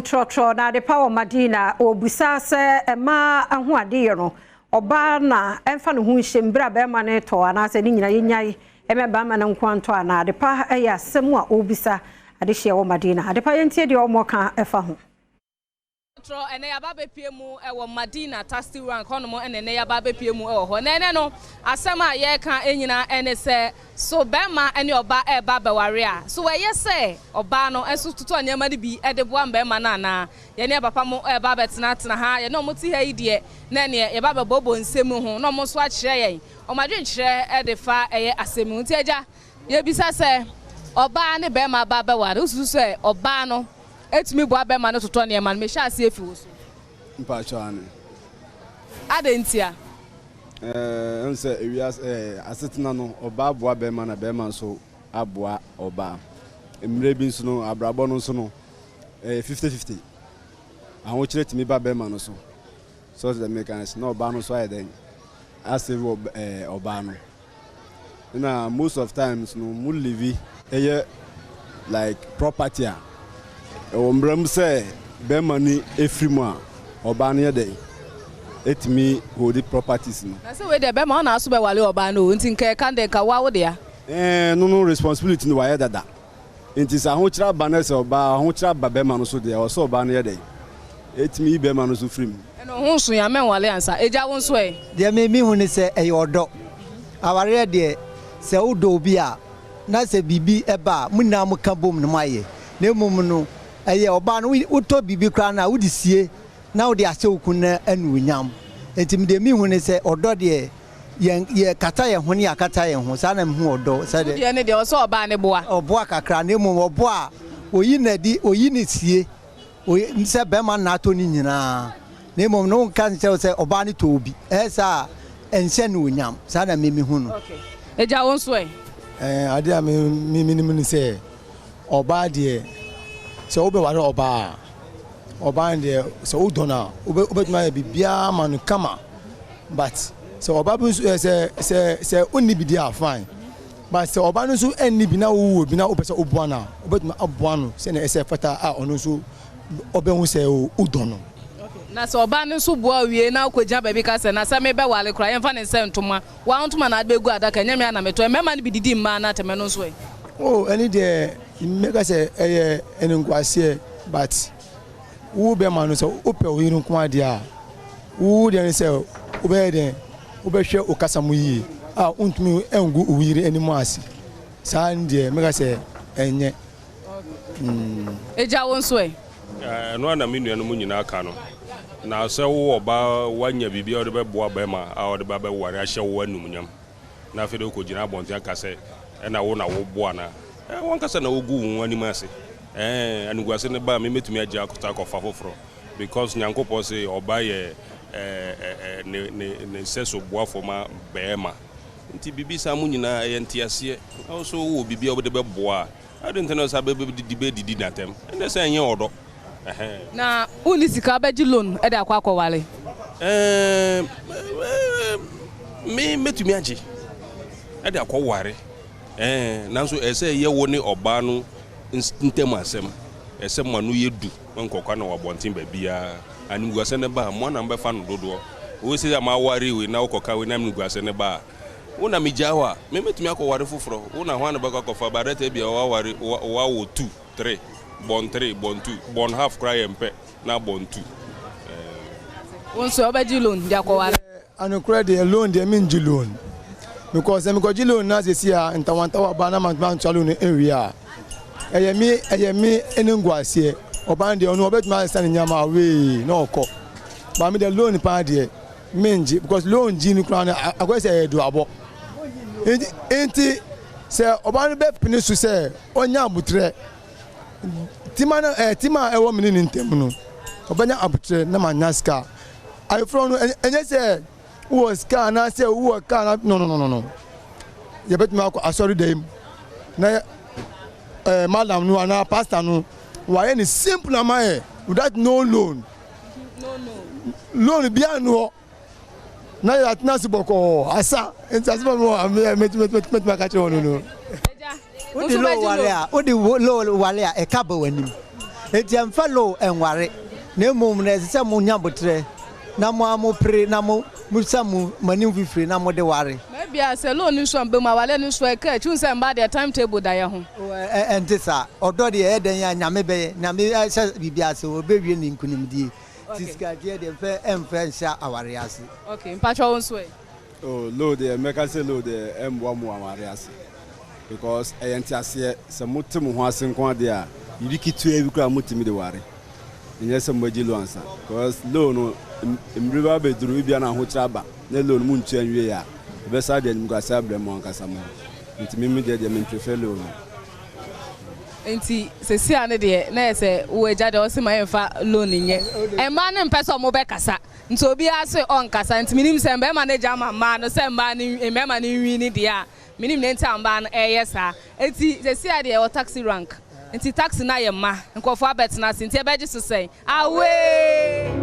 Trɔtrɔ na Adepa wɔ Madina ɔrebisa sɛ mmaa ho adeyɛ no, ɔbaa na ɛmfa ne ho nhyɛ mu berɛ a barima no retɔ anaasɛ ne nyinaa yɛnyae ɛmɛ barima no nko antɔ anaa? Adepa ɛyɛ asɛm a ɔrebisa adehyeɛ wɔ Madina. Adepa yɛntie deɛ wɔka ɛfa ho. Trɔ ɛnɛ yaba abɛpie mu ɛwɔ Madina taxi rank hɔnom ɛna ɛnɛ yaba abɛpie mu ɛwɔ hɔ. Na ɛnɛ no asɛm a yɛreka nyinaa ɛne sɛ so bɛrima ɛne ɔbaa ɛreba abɛware a so ɛyɛ sɛ ɔbaa no nso totɔ nneɛma no bi ɛde boa mbɛrima no anaa yɛne papa mo ɛreba abɛtenatena ha yɛne ɔmo te ha yi deɛ na ɛneɛ yɛba abɛbɔbɔ nsɛm ho na ɔmo nso akyerɛ yɛn ɔmo adwenkyerɛ ɛde fa ɛyɛ asɛm mu nti agya yɛbisa sɛ ɔbaa ne bɛrima ba abɛware wosusu sɛ ɔbaa no etumi boa bɛrima no totɔ nneɛma no mehyɛ aseɛ fi wo so. Mpakyɛw ane. Adɛn ntia? Ɛn sɛ ewiase asetena no ɔbaa boa bɛrima na bɛrima nso aboa ɔbaa. Mmerɛ bi nso no abrabɔ no nso no ɛyɛ 50-50. Ahokyerɛ tumi ba bɛrima no so. So ɔsɛ dɛ meka na ɔbaa no nso ayɛ dɛn asave wɔ ɔbaa no. Na most of times no mo live ɛyɛ like property a ɛwɔ mmerɛ mu sɛ bɛrima no efiri mu a ɔbaa no yɛ dɛn etumi hold properties no. Na sɛ wei deɛ bɛrima ɔna aso bɛwale ɔbaa no o nti nka ɛka deɛ nka wa wo dea. No responsibility no wayɛ dada nti sɛ ahokyerɛ aba no sɛ ɔbaa ahokyerɛ aba bɛrima no so deɛ ɔsɛ ɔbaa no yɛ dɛn etumi yi bɛrima no so firi mu. Ɛna ɔho nso yɛ amɛnwale ansa egya wo nso ɛ. Deɛ me hu ne sɛ ɛyɛ ɔdɔ. Awareɛ deɛ sɛ wodɔ obi a na sɛ biribi ɛba a mo nyinaa mo ka bom no mo ayɛ na mmom no ɛyɛ ɔbaa no wotɔ biribi koraa no a wode sie na wode ahyɛ wo kun no anuonyam nti deɛ mehu ne sɛ ɔdɔ deɛ yɛn yɛ kata yɛn ho ne yɛakata yɛn ho saa na mehu ɔdɔ sɛdeɛ deɛ ne deɛ ɔsɛ ɔbaa ne boa. Ɔboa kakra na mmom ɔboa a oyi n'adi oyi ne sie oyi sɛ bɛrima na atɔ ne nyinaa na mmom no nka nkyerɛ sɛ ɔbaa no tɔ obi ɛyɛ saa a ɛnhyɛ no onyam saa na me hu no. Okay. Egya wo nso ɛ. Adeɛ a me menim ne sɛ ɔbaa deɛ sɛ wobɛware ɔbaa a ɔbaa no deɛ sɛ wodɔ no a wobɛtumi ayɛ biribiara ma no kama but sɛ ɔbaa bi nso sɛ wonni bi deɛ a fine but sɛ ɔbaa no nso ɛnni bi na wowɔ bi na wopɛ sɛ woboa no a wobɛtumi aboa no sɛnea ɛsɛ fata a ɔno nso ɔbɛhu sɛ wodɔ no. Na sɛ ɔbaa no nso boa wie na wokɔgyina baabi ka sɛ na sɛ mebɛwale koraa yɛmfa ne nsɛ ntoma wa ntoma na ade bɛgu adaka nyɛ me ana metɔ mmarima no bi didi mmaa no atɛmɛ no nso ɛ. Oh, ɛne deɛ mmɛka sɛ ɛyɛ ɛnenguaseɛ but wo bɛma no sɛ wopɛ wo yere nko adeɛ a wo deɛ ne sɛ wobɛyɛ dɛn wobɛhwɛ wo kasa mu yie a wontumi ngu wo yere anim ase saa ne deɛ mɛka sɛ ɛnyɛ. Egya wo nso ɛ. Ɛno ana me nuanom nyinaa ka no na sɛ wo ɔbaa woanya biribi a wode bɛboa bɛrima a wɔde ba bɛware ahyɛ wo anumnyam na afei de wokɔgyina abɔnten aka sɛ ɛna wo na woboa no a wankasa na wogu wo ho anim ase animguase no ba a memɛtumi agye akɔta akɔfa foforɔ because Nyankopɔn sɛ ɔba yɛ ne sɛ so boafo ma bɛrima nti biribi saa mu nyinaa ɛyɛ nteaseɛ na wo so wowɔ biribi a wode bɛboa a ade nti no sa bɛdidi bɛdidi natɛm ɛnɛ sɛ ɛnyɛ ɔdɔ. Na wonni sika wobɛgye loan ɛde akɔ akɔwale? Me mɛtumi agye ɛde akɔware nanso ɛsɛ ɛyɛ wo ne ɔbaa no ntam asɛm ɛsɛ mo ano yɛ du nkɔkwa na wabɔnten baabiara animguasɛ ne ba a mo anam bɛfa no dodoɔ wo sɛ ma aware wei na wokɔka wei na animguasɛ ne ba a wo na megyaa hɔ a me mɛtumi akɔware foforɔ wo na ho ana bɛkɔ akɔfa barɛta bia waware wawo 2 3 bɔn 3 bɔn 2 bɔn half koraa yɛ mpɛ na bɔn 2. Wo nso wobɛgye loan de akɔware? Anokorɛ deɛ loan deɛ mengye loan because sɛ mekɔgye loan na sɛsi a ntawantawa ba na mantoma ntoa loan no nwie a ɛyɛ me ɛne nguaseɛ ɔbaa no deɛ ɔno ɔbɛtumi asesa ne nneɛma awee na ɔkɔ ba me deɛ loan paa deɛ mengye because loan gye no koraa no akɔyɛ sɛ ɛyɛ duabɔ nti sɛ ɔbaa no bɛpene so sɛ ɔnya abotrɛ tima no tima a ɛwɔ me ne ne ntam no ɔbɛnya abotrɛ na manya sika ayeforɔ no ɛnyɛ sɛ wowɔ sika anaasɛ wowɔ kaa na no no no no yɛbɛtumi akɔ asɔre dan mu na madam no anaa pastor no wayɛ ne simple ama yɛ without no loan loan biara no hɔ na yɛatena ase bɔkɔɔ asa nti ase bɔ mɛtumi aka kyerɛ wɔn no. Wode loan wale a wode loan wale a ɛka bɔ w'anim. Enti ɛmfa loan nware, na mmom no ɛsɛ sɛ monya aboterɛ na mo ara mopere na mo mosa mo anim fifire na mode ware. Ma ebia sɛ loan no nso amba mu a, aware no nso ɛka akyi. Wohu sɛ mmaa deɛ time table da yɛn ho. Oh, ɛnte saa. Ɔdɔ deɛ ɛyɛ dɛn a Nyame bɛyɛ. Nyame ahyɛ biribi ase, ɔbɛwie ne nkunimdie. Nti sika deɛ deɛ mfɛ ɛmfɛ nhyɛ awareɛ ase. Okay, mpakyɛ wo nso ɛ? Oh low deɛ mɛka sɛ low deɛ ɛmboa mo aware ase because ɛyɛ nteaseɛ sɛ mo te mo ho ase nko ara deɛ a biribi ketewa bi koraa mo tumi de ware nyɛ sɛ mo bɛgye low ansa because low no mmere bi abɛduru ebia na ahokyere aba na low no mo ntua nwie a ɛbɛsa de animguaseɛ abrɛ mo ankasa mo ho nti me me deɛ deɛ me prefer low no. Nti sesia no deɛ na yɛ sɛ wo agya deɛ ɔse ma yɛnfa loan nyɛ mmaa no mpɛ sɛ ɔmo bɛkasa. Nti obiara se ɔnkasa nti menim sɛ mmarima no agya ama mmaa no sɛ mmaa no mmarima no nwini deɛ a menim deɛ nti a mmaa no ɛyɛ saa nti seesei a deɛ yɛwɔ taxi rank nti taxi no ayɛ ma nkurɔfoɔ abɛtena ase nti ɛbɛgye so sɛn away.